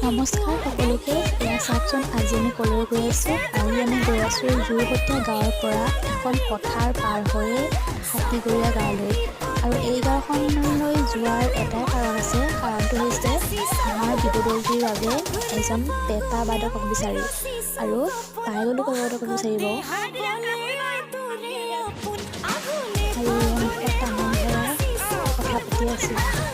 নমস্কাৰ সকলোকে। এয়া চাওকচোন, আজি আমি ক'লৈ গৈ আছোঁ। আজি আমি গৈ আছোঁ যোৰহতীয়া গাঁৱৰ পৰা এখন পথাৰ পাৰ হৈ হাতীগৰীয়া গাঁৱলৈ। আৰু এই গাঁওখনলৈ যোৱাৰ এটাই কাৰণ আছে। কাৰণটো হৈছে আমাৰ বিহু দলটিৰ বাবে এজন পেঁপা বাদকক বিচাৰি। আৰু পাই গ'লোঁ পেঁপা বাদকক বিচাৰিব। আৰু মুখত তামোল ভৰাই কথা পাতি আছোঁ।